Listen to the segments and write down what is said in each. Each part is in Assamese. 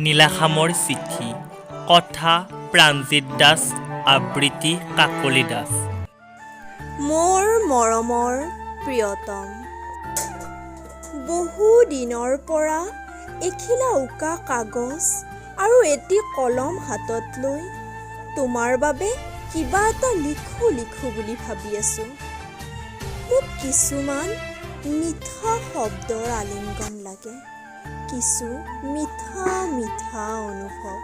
নীলাখামৰ চিঠি। কথা প্ৰাণজিৎ দাস, আবৃত্তি কাকলি দাস। মোৰ মৰমৰ প্ৰিয়তম, বহু দিনৰ পৰা এখিলা উকা কাগজ আৰু এটি কলম হাতত লৈ তোমাৰ বাবে কিবা এটা লিখোঁ লিখোঁ বুলি ভাবি আছোঁ। মোক কিছুমান মিঠা শব্দৰ আলিংগন লাগে, কিছু মিঠা মিঠা অনুভৱ।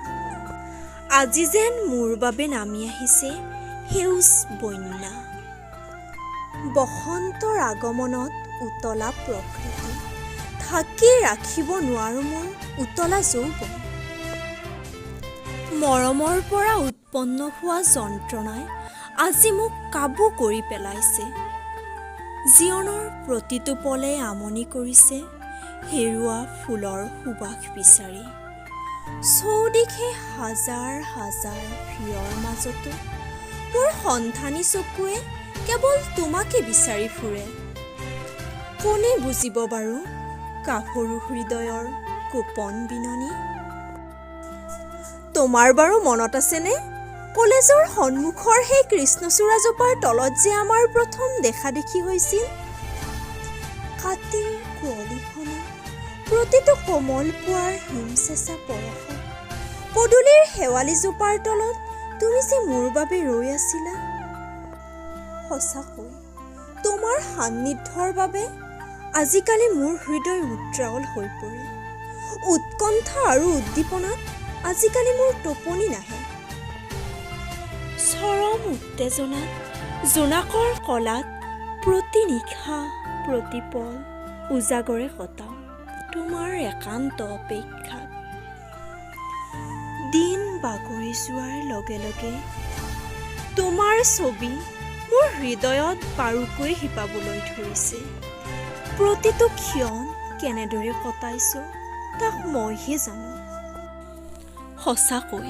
আজি যেন মোৰ বাবে নামি আহিছে সেউজ বন্যা। বসন্তৰ আগমনত উতলা প্ৰকৃতি, ঢাকি ৰাখিব নোৱাৰোঁ মোৰ উতলা যৌৱন। মৰমৰ পৰা উৎপন্ন হোৱা যন্ত্ৰণাই আজি মোক কাবু কৰি পেলাইছে। জীৱনৰ প্ৰতিটো পলে আমনি কৰিছে হেৰুৱা ফুলৰ সুবাস বিচাৰি। চৌদিশে হাজাৰ হাজাৰ ভিৰৰ মাজতো মোৰ সন্ধানী চকুৱে কেৱল তোমাকে বিচাৰি ফুৰে। কোনে বুজিব বাৰু গাভৰু হৃদয়ৰ গোপন বিননি? তোমাৰ বাৰু মনত আছেনে, কলেজৰ সন্মুখৰ সেই কৃষ্ণচূড়াজোপাৰ তলত যে আমাৰ প্ৰথম দেখা দেখি হৈছিল? কাতিৰ কুঁৱলীখনত প্ৰতিটো কোমল পুৱাৰ হিমচেঁচা পৰশত পদূলিৰ শেৱালিজোপাৰ তলত তুমি যে মোৰ বাবে ৰৈ আছিলা। সঁচাকৈ তোমাৰ সান্নিধ্যৰ বাবে আজিকালি মোৰ হৃদয় উত্ৰাৱল হৈ পৰে। উৎকণ্ঠা আৰু উদ্দীপনাত আজিকালি মোৰ টোপনি নাহে। চৰম উত্তেজনাত জোনাকৰ কলাত প্ৰতি নিশা প্ৰতি পল উজাগৰে কটাওঁ তোমাৰ একান্ত অপেক্ষাত। দিন বাগৰি যোৱাৰ লগে লগে তোমাৰ ছবি মোৰ হৃদয়ত বাৰুকৈ শিপাবলৈ ধৰিছে। প্ৰতিটো ক্ষণ কেনেদৰে কটাইছোঁ তাক মইহে জানো। সঁচাকৈ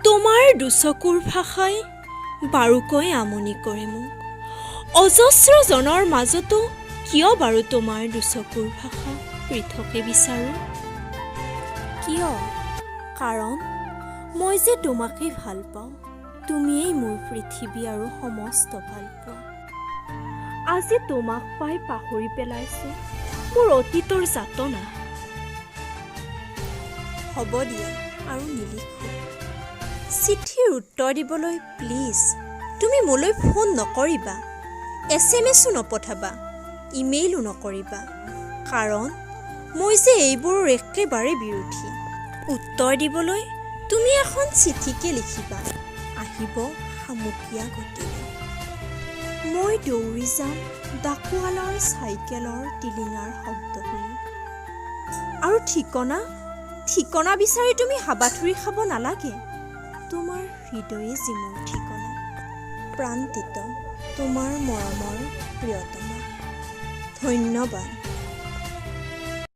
তোমাৰ দুচকুৰ ভাষাই বাৰুকৈ আমনি কৰে মোক। অজস্ৰজনৰ মাজতো কিয় বাৰু তোমাৰ দুচকুৰ ভাষা পৃথকে বিচাৰোঁ? কিয়? কাৰণ মই যে তোমাকেই ভাল পাওঁ। তুমিয়েই মোৰ পৃথিৱী আৰু সমস্ত ভালপোৱা। আজি তোমাক পাই পাহৰি পেলাইছোঁ মোৰ অতীতৰ যাতনা। হ'ব দিয়া, আৰু নিলিখোঁ। চিঠিৰ উত্তৰ দিবলৈ প্লিজ তুমি মোলৈ ফোন নকৰিবা, এছএমএছো নপঠাবা, ইমেইলো নকৰিবা, কাৰণ মই যে এইবোৰৰ একেবাৰে বিৰোধী। উত্তৰ দিবলৈ তুমি এখন চিঠিকে লিখিবা, আহিব শামুকীয়া গতিৰে। মই দৌৰি যাম ডাকোৱালৰ চাইকেলৰ টিলিঙাৰ শব্দ শুনি। আৰু ঠিকনা বিচাৰি তুমি হাবাথুৰি খাব নালাগে, তোমাৰ হৃদয়ে যি মোৰ ঠিকনা। প্ৰান্তিত, তোমাৰ মৰমৰ প্ৰিয়তমা। ধন্যবাদ।